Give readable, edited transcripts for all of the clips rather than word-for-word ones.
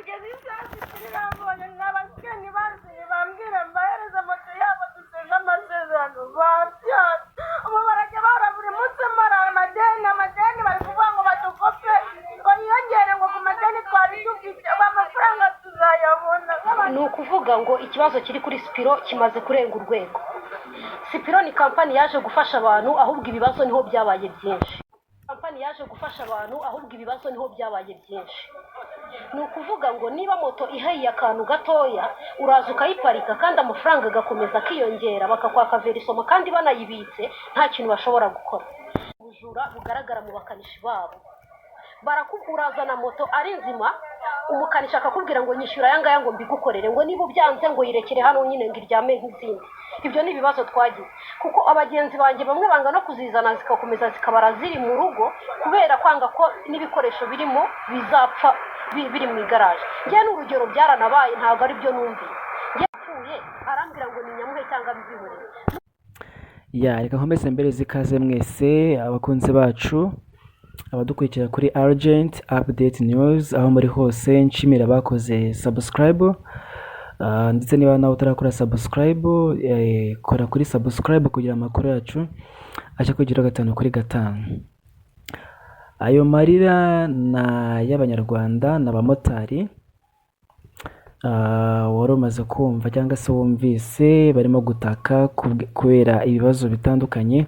Kugeza isaha irambonye n'abasigaye ntibazinye, bambwira mbahereza moto yabo dusenga amasezerano, babyanze. Ubu barajya bahora buri munsi mara amadeni, amadeni bari kuvuga ngo badukope ngo yiyongere, ngo ku madeni twari dufite amafaranga tuzayabona. Ni ukuvuga ngo ikibazo kiri kuri Spiro kimaze kurenga urwego. Spiro ni kampani yaje gufasha abantu, ahubwo ibibazo niho byabaye byinshi. Kampani yaje gufasha abantu, ahubwo ibibazo niho byabaye byinshi. Ni ukuvuga ngo niba moto ihaye akantu gatoya, uraza ukayiparika kandi amafaranga agakomeza akiyongera, bakakwaka versement kandi banayibitse, nta kintu bashobora gukora. Ubujura bugaragara mu bakanishi babo, urazana moto ari nzima, umukanishi akakubwira ngo nyishyura aya ngaya ngo mbigukorere, ngo niba ubyanze ngo yirekere hano nyine ngo iryame nk'izindi. Ibyo ni ibibazo twagize, kuko abagenzi banjye bamwe banga no kuzizana, zikakomeza zikabara ziri mu rugo kubera kwanga ko n'ibikoresho birimo bizapfa biri mu igaraje. Njyewe ni urugero, byaranabaye, ntabwo ari byo numviye. Njyewe apfuye arambwira ngo ni nyamuhe cyangwa bizihorere. Ya, reka nkomeze mbere zikaze mwese abakunzi bacu, abadukurikira kuri Urgent Update News aho muri hose. Nshimira abakoze subscribe, ndetse niba nawe utarakora subscribe, kora kuri subscribe kugira amakuru yacu ajye kugeraho gatanu kuri gatanu. Ayo marira ni ay'Abanyarwanda n'abamotari wari umaze kumva cyangwa se wumvise barimo gutaka kubera ibibazo bitandukanye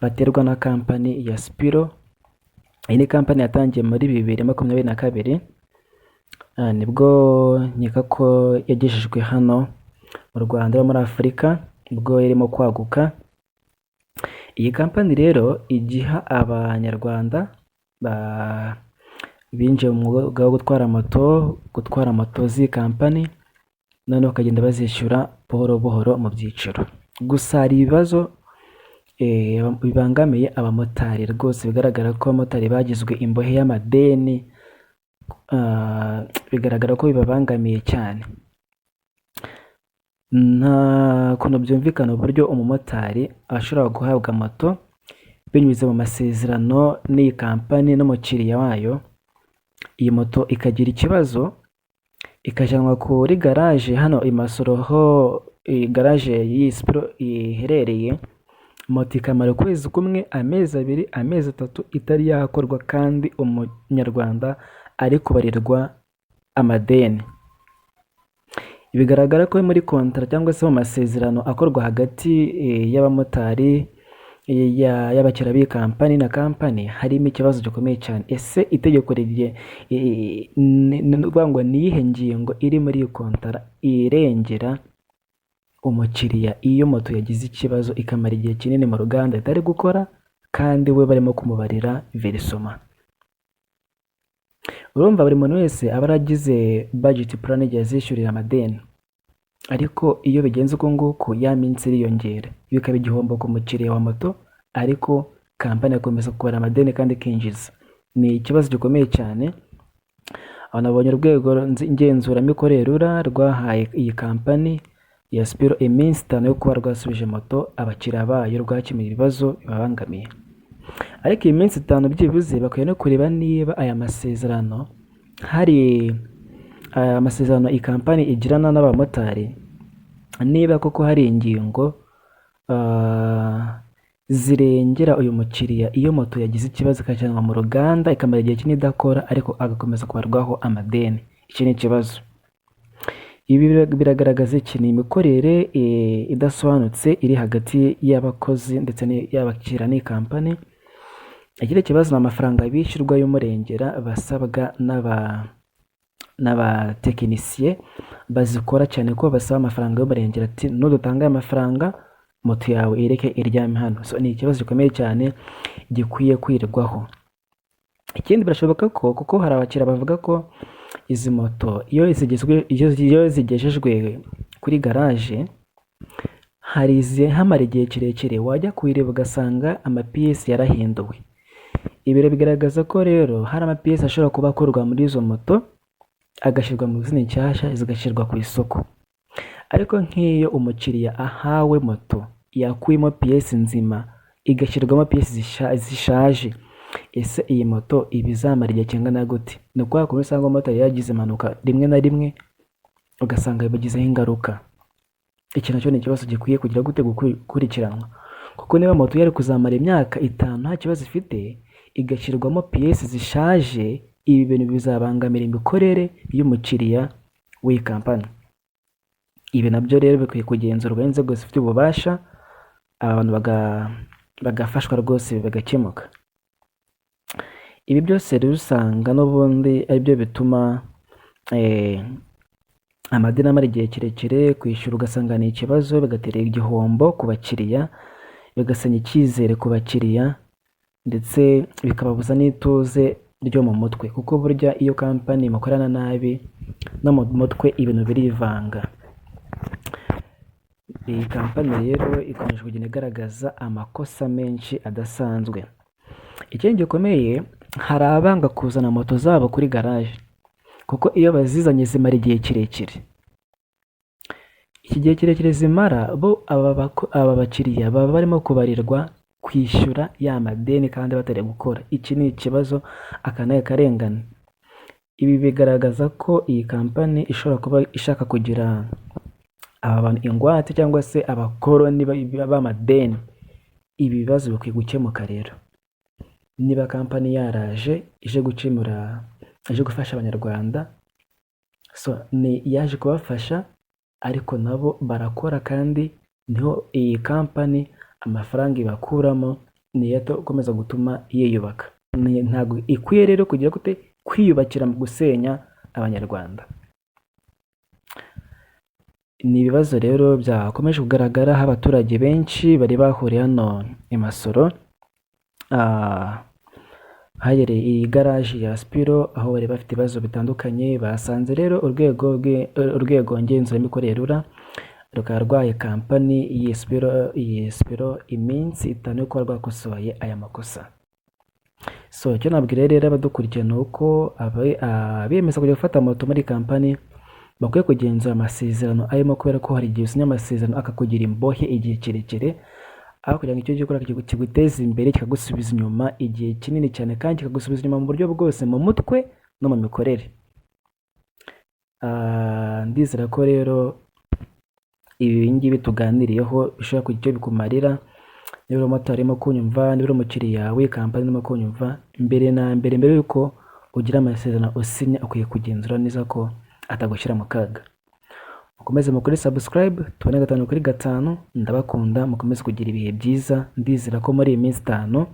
baterwa na kampani ya Spiro. Iyi ni kampani yatangiye muri 2022, nibwo nkeka ko yagejejwe hano mu Rwanda no muri Afurika, nibwo irimo kwaguka. Iyi kampani rero igiha Abanyarwanda binjiye mu mwuga wo gutwara moto, gutwara moto z'iyi kampani, noneho bakagenda bazishyura buhoro buhoro mu byiciro. Gusa hari ibibazo bibangamiye abamotari rwose, bigaragara ko abamotari bagizwe imbohe y'amadeni, bigaragara ko bibabangamiye cyane. Nta kuntu byumvikana uburyo umumotari ashobora guhabwa moto binyuze mu masezerano n'iyi kampani n'umukiriya wayo, iyi moto ikagira ikibazo ikajyanwa kuri garaje hano i Masoro, ho iyi garaje y'iyi Spiro iherereye, moto ikamara ukwezi kumwe, amezi 2, amezi 3 itari yakorwa, kandi Umunyarwanda ari kubarirwa amadeni. Bigaragara ko muri kontara cyangwa se mu masezerano akorwa hagati y'abamotari, y'abakiriya b'iyi kampani na kampani, harimo ikibazo gikomeye cyane. Ese itegeko rigiye ni ukuvuga ngo ni iyihe ngingo iri muri iyi kontara irengera umukiriya iyo moto yagize ikibazo ikamara igihe kinini mu ruganda itari gukora, kandi we barimo kumubarira versement? Urumva buri muntu wese aba yaragize budget plan igihe azishyurira amadeni, ariko iyo bigenze uko nguko ya minsi iriyongera, bikaba igihombo ku mukiriya wa moto, ariko kampani igakomeza kubara amadeni kandi ikinjiza. Ni ikibazo gikomeye cyane. Aho nabonye urwego ngenzuramikorere RURA rwahaye iyi kampani ya Spiro iminsi 5 yo kuba rwasubije moto abakiriya bayo, rwakemuye ibibazo bibabangamiye. Ariko iyi minsi 5 byibuze bakwiye no kureba niba aya masezerano, hari aya masezerano iyi kampani igirana n'abamotari, niba koko hari ingingo zirengera uyu mukiriya iyo moto yagize ikibazo ikajyanwa mu ruganda ikamara igihe kinini idakora, ariko agakomeza kubarwaho amadeni. Iki ni ikibazo. Ibi biragaragaza iki? Ni imikorere idasobanutse iri hagati y'abakozi ndetse y'abakiriya n'iyi kampani. Ikindi kibazo ni amafaranga bishyurwa y'umurengera basabwa n'abatekinisiye bazikora, cyane ko basaba amafaranga y'umurengera, ati nudutanga aya mafaranga moto yawe ireke iryame hano. So, ni ikibazo gikomeye cyane gikwiye kwirwaho. Ikindi, birashoboka ko kuko hari abakiriya bavuga ko izi moto iyo zigejejwe kuri garaje hari izihamara igihe kirekire, wajya kuyireba ugasanga amapiyesi yarahinduwe. Ibi bigaragaza ko rero hari amapiyesi ashobora kuba akorwa muri izo moto agashyirwa mu zindi nshyashya zigashyirwa ku isoko. Ariko nk'iyo umukiriya ahawe moto yakuyemo piyesi nzima igashyirwamo piyesi zishaje. Ese iyi moto iba izamara igihe kingana gute? Ni kwa kundi usanga umumotari yagize impanuka rimwe na rimwe, ugasanga bibagizeho ingaruka. Iki nacyo ni ikibazo gikwiye kugira gute? Gukurikiranwa, kuko niba moto yari kuzamara imyaka 5 nta kibazo ifite, igashyirwamo piyesi zishaje, ibi bintu bizabangamira imikorere y'umukiriya w'iyi kampani. Ibi nabyo rero bikwiye kugenzurwa n'inzego zifite ububasha, aba bantu bagafashwa rwose bigakemuka. Ibi byose rero usanga n'ubundi aribyo bituma amadeni amara igihe kirekire, kwishyura ugasanga ni ikibazo, bigatera igihombo ku bakiriya, bigasenya icyizere ku bakiriya, ndetse bikababuza n'ituze ryo mu mutwe, kuko burya iyo kampani mukorana nabi no mu mutwe ibintu birivanga. Iyi kampani rero ikomeje kugenda igaragaza amakosa menshi adasanzwe. Ikindi gikomeye, hari abanga kuzana moto zabo kuri garaje, kuko iyo bazizanye zimara igihe kirekire. Iki gihe kirekire zimara, bo aba bakiriya baba barimo kubarirwa kwishyura ya madeni kandi batari gukora. Iki ni ikibazo, aka ni akarengane. Ibi bigaragaza ko iyi kampani ishobora kuba ishaka kugira aba bantu ingwate cyangwa se abakoroni b'amadeni. Ibi bibazo bikwiye gukemuka rero. Niba kampani yaraje ije gukemura, ije gufasha Abanyarwanda, so ni yaje kubafasha, ariko nabo barakora, kandi niho iyi kampani amafaranga ibakuramo niyo akomeza gutuma yiyubaka. Ntabwo ikwiye rero kugira gute? Kwiyubakira mu gusenya Abanyarwanda. Ni ibibazo rero byakomeje kugaragara, aho abaturage benshi bari bahuriye hano i Masoro, hahereye iyi garaji ya Spiro, aho bari bafite ibibazo bitandukanye. Basanze rero urwego ngenzuramikorere RURA rukaba rwahaye kampani iyi Spiro iminsi 5 yo kuba rwakosoye aya makosa. So icyo nabwira rero abadukurikiye ni uko abiyemeza kujya gufata moto muri kampani bakwiye kugenzura amasezerano arimo, kubera ko hari igihe usinya amasezerano akakugira imbohe igihe kirekire, aho kugira ngo icyo ugiye gukora kiguteze imbere, kikagusubiza inyuma igihe kinini cyane, kandi kikagusubiza inyuma mu buryo bwose, mu mutwe no mu mikorere. Ndizera ko rero ibi ngibi tuganiriyeho bishobora kugira icyo bikumarira. Niba uri umumotari urimo kunyumva, niba uri umukiriya w'iyi kampani urimo kunyumva, mbere na mbere, mbere y'uko ugira amasezerano usinya, ukwiye kugenzura neza ko atagushyira mu kaga. Mukomeze mukore subscribe, tubone 5 kuri 5. Ndabakunda, mukomeze kugira ibihe byiza. Ndizera ko muri iyi minsi 5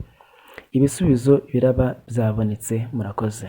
ibisubizo biraba byabonetse. Murakoze.